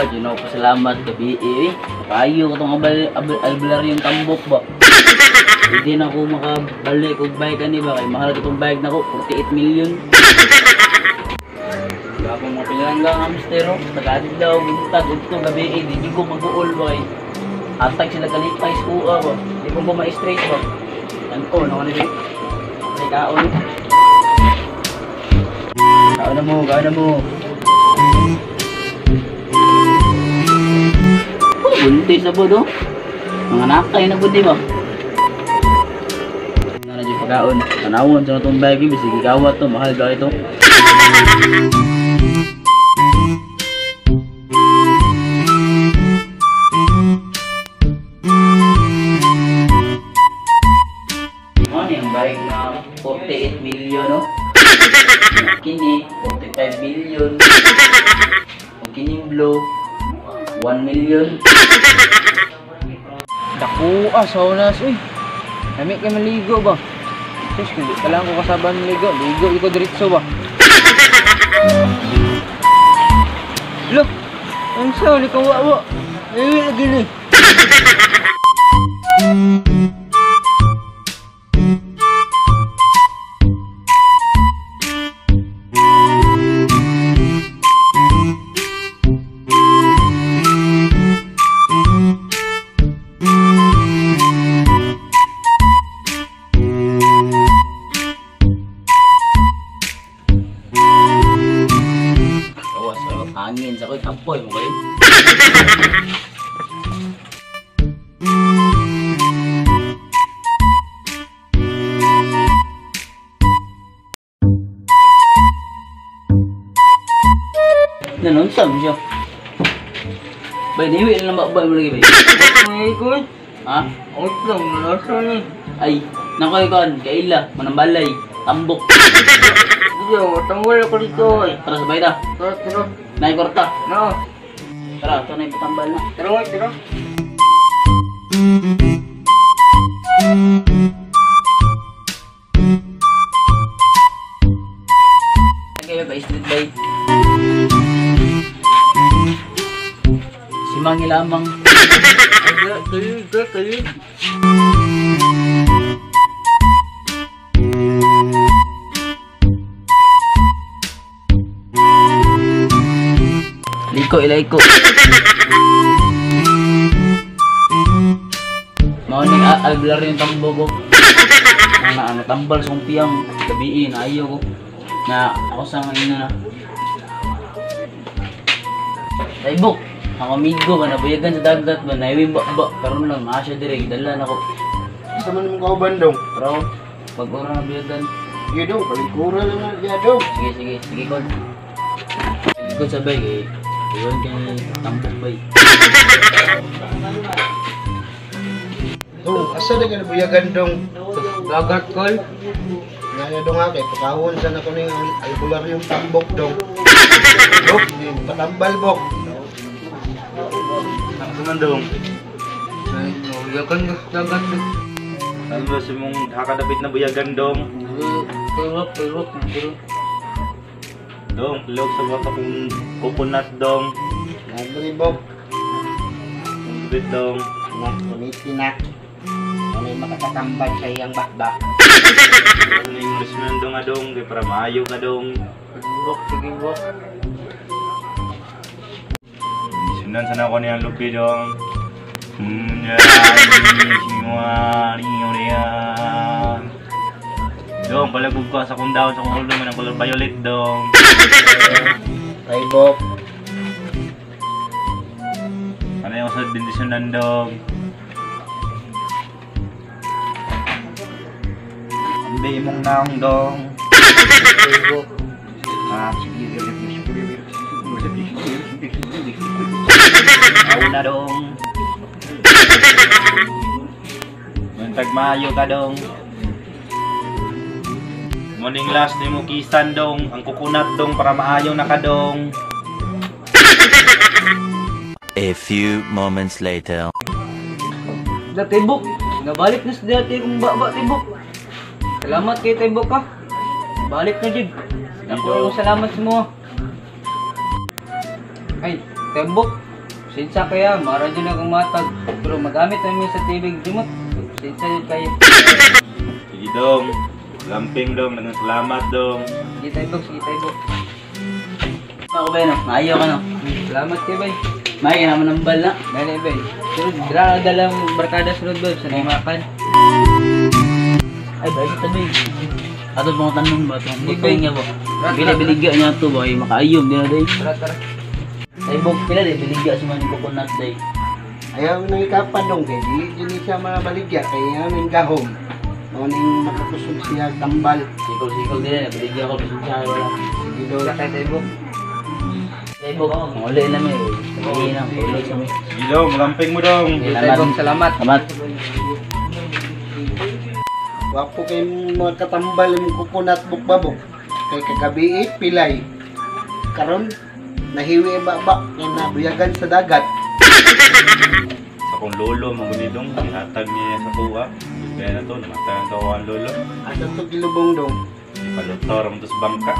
Wa, di na ako pasalamat gabi eh. Kayo ko itong albularyong tambok ba. Hindi na ako makabalik og bike ani ba kay mahal itong bike nako, 48 million. Gapong mga pinalangga ang hamster oh. Taga-adlaw, buntag, udto gabi eh, di ko mag-uol ba kay atag sila kalipay sa kuha ba. Di ko ba ma-straight ba. Ano na ni may kaon. Kaon na mo, kaon na mo. Buntis na po, do? Mga nakay na po, di ba? Ano na dyan pagkaon? Tanawon sa itong bag, ibig gigawat to, mahal ba ito? Ano yung bike na 48 million, no? Kini, 45 million. O kining blue, 1 million. Dako ah, saunas uy. Lami kay maligo ba? Sus, hindi pa lang ko kasaban maligo. Ligo ko diretso ba? Look, ang sa ni kawawa. Ay, lagi ni. Angin sa ko'y tampoy mo kayo. Nanunsa mo siya. Bay, niwi na lang ba mo lagi bay? Ay, koy. Ha? Out lang, nasa ni. Ay, nakoy kon, kaila, manambalay, tambok. Sige, tambol ako dito ay. Tara sabay ta. Tara, tara. Nay korta. No. Tara, ito na yung patambal na. Tara, tara. Okay, by street by. Si Mangi lamang. Kayo, kayo, kayo. Liko, ilayko. Mao ning alblar yung tambo ko. Na ano tambal sa kong piyang gabi na ayo ko. Na ako sa ngayon na. Taybok, ako amigo ba nabuyagan sa dagat ba naiwi ba ba karon lang naa siya dire gidala nako. Sa man imong kauban dong? Pero pag ora nabuyagan. Sige dong, palikura lang na diya dong. Sige sige, sige kon. Sige kon sabay kay iwan kay tambok bay. Dong, asa na ka nabuyagan dong? Dagat kol. Nga dong ha, kay pakawon sa nako ning albularyong tambok dong. Bok, patambal bok. Ako man dong. Ay, nabuyagan ka sa dagat. Ano ba sa mong hakadapit na buyagan dong? Kulok, kulok, kulok. Dong, kulog sa baka kong coconut dong. Nagribok. Bit dong. Na, kumiti na. Ano yung makakatambal sa iyang bakbak? Ano yung Englishman dong adong, kay para maayo ka dong. Bok, sige bok. Sunan sana ko niyang lupi dong. Dong, palagog ko sa kong daon sa kong ulo man ang color violet dong. Taybok. Ano yung sa bendisyonan dong? Ambi imong naong dong. Taybok. Aw na dong. Mantag maayo ka dong. Morning last ni mo kisan dong, ang kukunat dong para maayo na ka dong. A few moments later. Da Tibok, nabalik na sa dati kong baba Tibok. Salamat kay Tibok ha. Balik na jud. Ako salamat sa mo. Ay, Tibok. Pasensya kaya, mara dyan akong matag. Pero magamit namin sa tibig dimot. Pasensya yun kayo. Sige dong. Lamping dong, daghang salamat dong. Sige tayo, sige tayo. Ako ba no? Maayo ka no? Salamat kayo, bay. May ka naman ang bala. Dali, bay. Sunod, dra dalang barkada sunod, bay. Sa limakan. Ay, ba sa tabi. Ato pang tanong ba ito? Hindi, Buto niya ba? Pila biligya niya ito ba? Ay, makaayom din na day. Tara, tara. Ay, bok, pila day biligya sa mga coconut day. Ayaw nang ikapan dong kay di dili siya mabaligya kay ayaw nang gahom. Mao ning makakusog siya tambal. Sikol-sikol din na, biligya ko, biligya siya wala. Sige dong. Wala kayo tayo. Ay, bok, muli na may. Sige na, tulog sa may. Sige dong, lamping mo dong. Sige tayo, salamat. Salamat. Wapo kay mga katambal imong coconut bukbabok. Kay kagabi pilay. Karon nahiwi ang baba kay nabuyagan sa dagat. Sa kong lolo, mga dong, gihatag niya sa kuha. Kaya na to, namatay ang tawa ang lolo. Asa to gilubong dong. Ipalutor mo to sa bangka.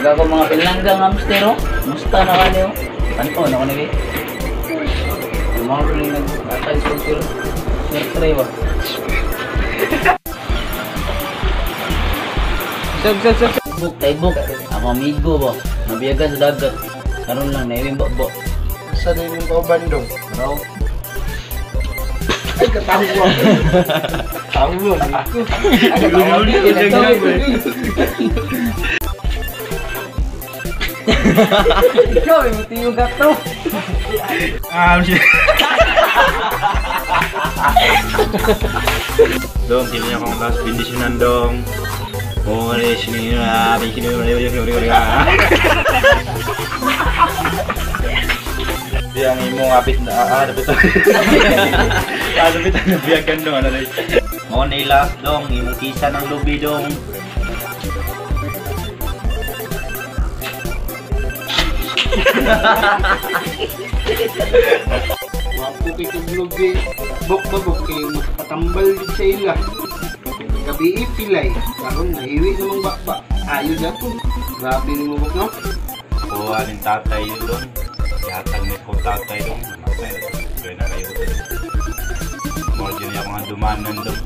Huwag ako mga pinanggang hamster, oh. Musta na ka niyo? Tanto na ko nagay. Yung mga rin nag-atay sa sir. Sir Trey ba? Sub, sub, sub. Buk, tay buk. Ako amigo ba? Nabiyagan sa dagat. Karon lang, naiwing babo. Asa na imong kauban dong? Bro, Ay katawa. Tawa ko. Ikaw, eh, mati yung gato. Ah, shit. Dong, sino niya akong last bendisyonan dong. Oh, sino niya, sino niya. Di ang imong apit na dapat. Dapat ang biyagan dong ano dai. Mo ni last dong, imong kisa ng lubi dong. Wapo kay kaglubi. Bukbabok kay makatambal gid sa ila. Gabi pilay. Karon nahiwi namang baba. Ayo gyapon. Grabe nimo buk no. Kuha ning tatay yun dong. Ihatag ni ko tatay dong. Namatay na. Kaya na kayo. Mo dyan niya akong handumanan dong.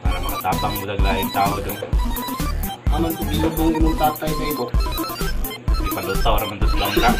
Para makatabang mo laing tao dong. Aman ko gilubong imong tatay kay buk. Ipalutaw raman to sa bangka.